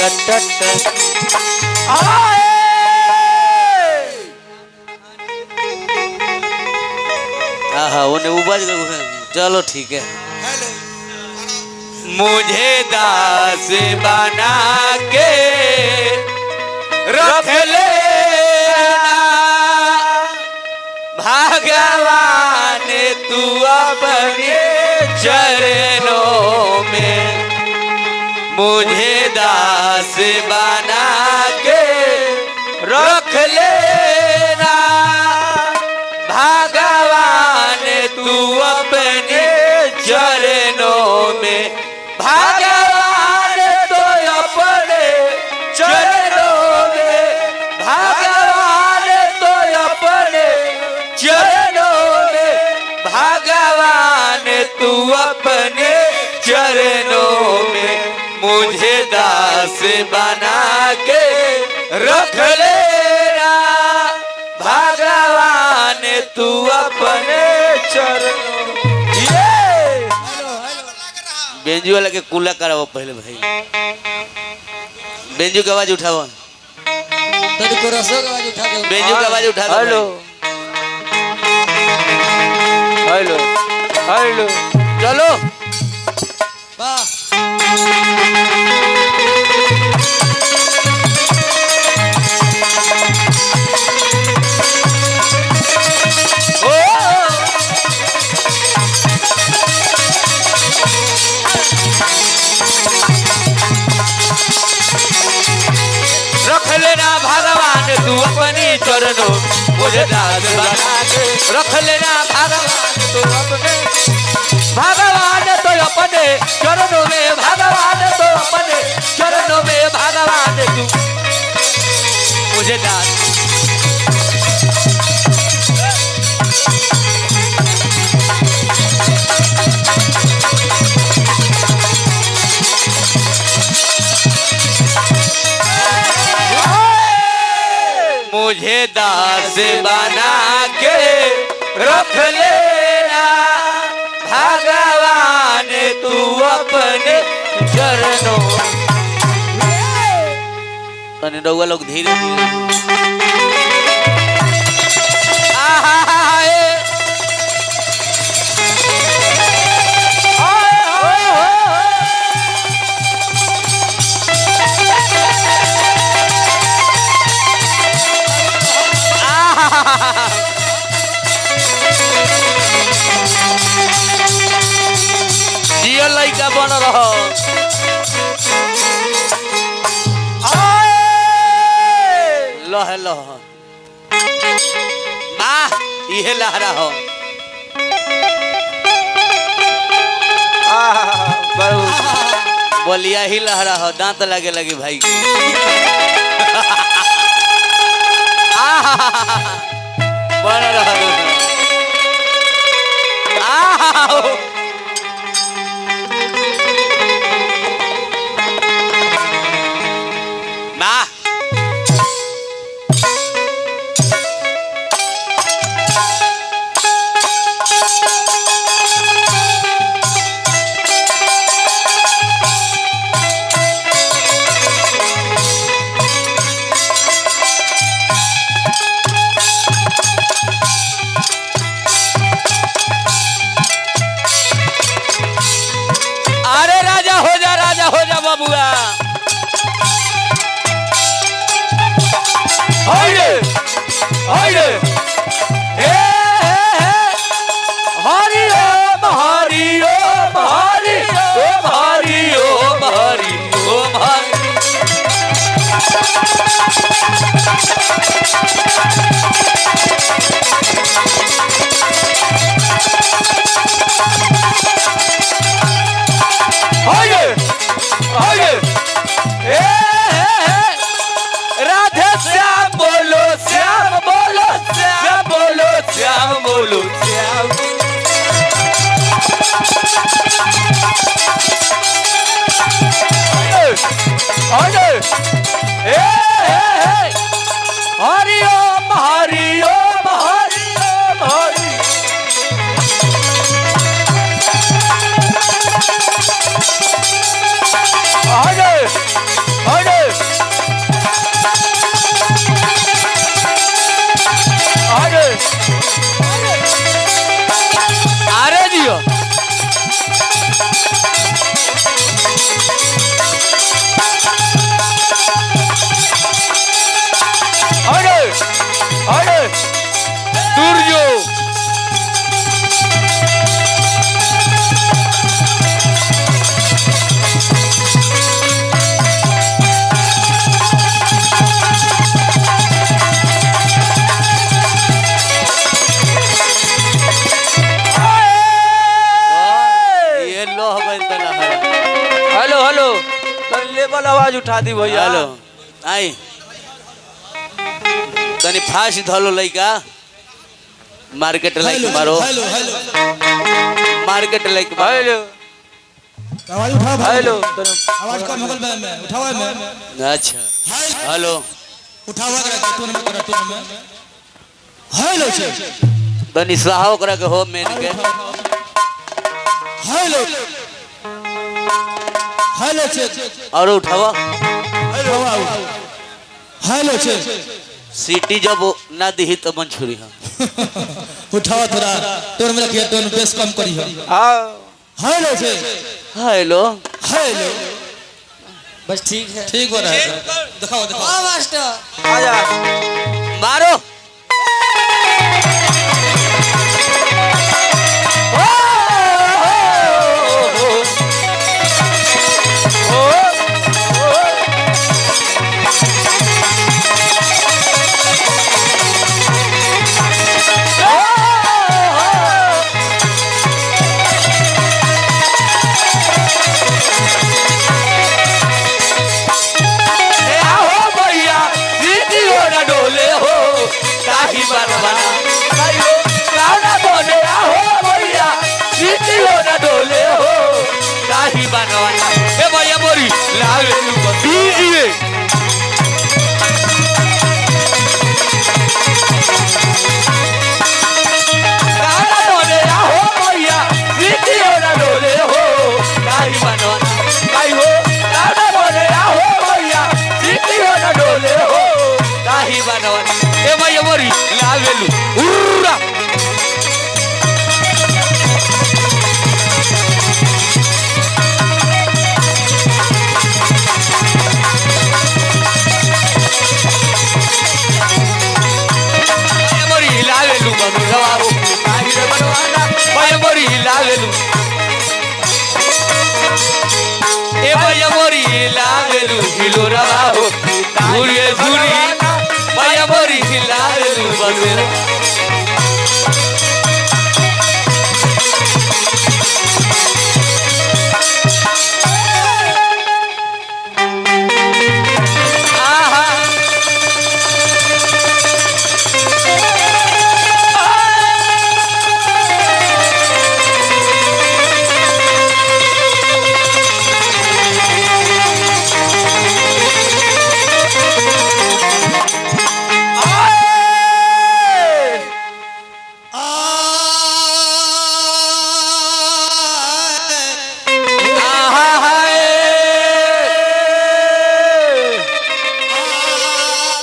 ट हाँ हाँ उन्हें उबज गए। चलो ठीक है। मुझे दास बना के रख लेना भगवान तू अपने चरणों में, मुझे दास बना के रख लेना भगवान तू अपने चरणों में, भगवान तो अपने चरणों में, भगवान तो अपने चरणों में, भगवान तू अपने चरणों में मुझे दास बना के रख लेना भगवान तू अपने चरणों। ये बेंजू वाला के कुला कराओ पहले भाई, बेंजू की आवाज उठाओ, तनिको रसो के आवाज उठा दो। बेंजू की आवाज उठा दो। Hello hello hello. चलो। वाह। ओ रख लेना भगवान तू अपनी चरणों, मुझे दास बना के रख लेना भगवान तू अपने, भगवान तो अपने चरणों में, भगवान तो अपने चरणों में, भगवान तू मुझे दास। मुझे दास बना के रख लेना भगवान तू अपने चरणों। तनी रउआ लोग धीरे धीरे। आहा ए। आए, होए, होए, होए। आहा। जियो लइका बन रहो। लह लह वाह, इहे लहरा हो। बोलिया ही लहरा हो, दांत लगे लगे भाई के। आहा, बन रहा दोस्तों। आहा। वाह। अरे राजा हो जा, राजा हो जा बबुआ। हाय हाय हे हे हे हरि ओम हरि ओम हरि ओम हरि ओम हरि ओम हरि। हाय हाय हे हे हे राधे श्याम बोलो, श्याम बोलो, श्याम बोलो। अरे अरे दियो अरे अरे दूर जो ये लो बन तना हेलो हेलो तनी लेवल आवाज उठा दी भैया। हेलो आई तनी फास्ट धलो लइका मार्केट लाइक मारो। हेलो हेलो मार्केट लाइक मारो। हेलो आवाज उठाओ भाई। हेलो आवाज कम हो गल बा में उठाओ में। अच्छा हेलो उठाओ करा के टोन में करा टोन में। हेलो छे तनी साहो करा के हो मेन के। हेलो हेलो छे और उठावा। हेलो हेलो छे सिटी जब ना दिही तो मन छुरी हम। उठाओ थोड़ा टोन में रखिए टोन बेस कम करी हो। हाँ हेलो छे हेलो हेलो बस ठीक है। ठीक हो रहा है दिखाओ दिखाओ। हाँ मास्टर आजा मारो। ए आओ भैया दीदी हो ना डोले हो ताही बनवाना भाई हो काना बोले आओ भैया दीदी हो ना डोले हो ताही बनवाना ए भैया मोरी लावे लू दीजिए। काना बोले आओ भैया दीदी हो ना डोले हो ताही बनवाना भाई हो काना बोले आओ भैया दीदी हो ना डोले हो ताही बनवाना ए भैया मोरी लावेलू उर्रा। मोरी लावेलू बंगवा हो ताही रे बनवाना भैया मोरी लावेलू।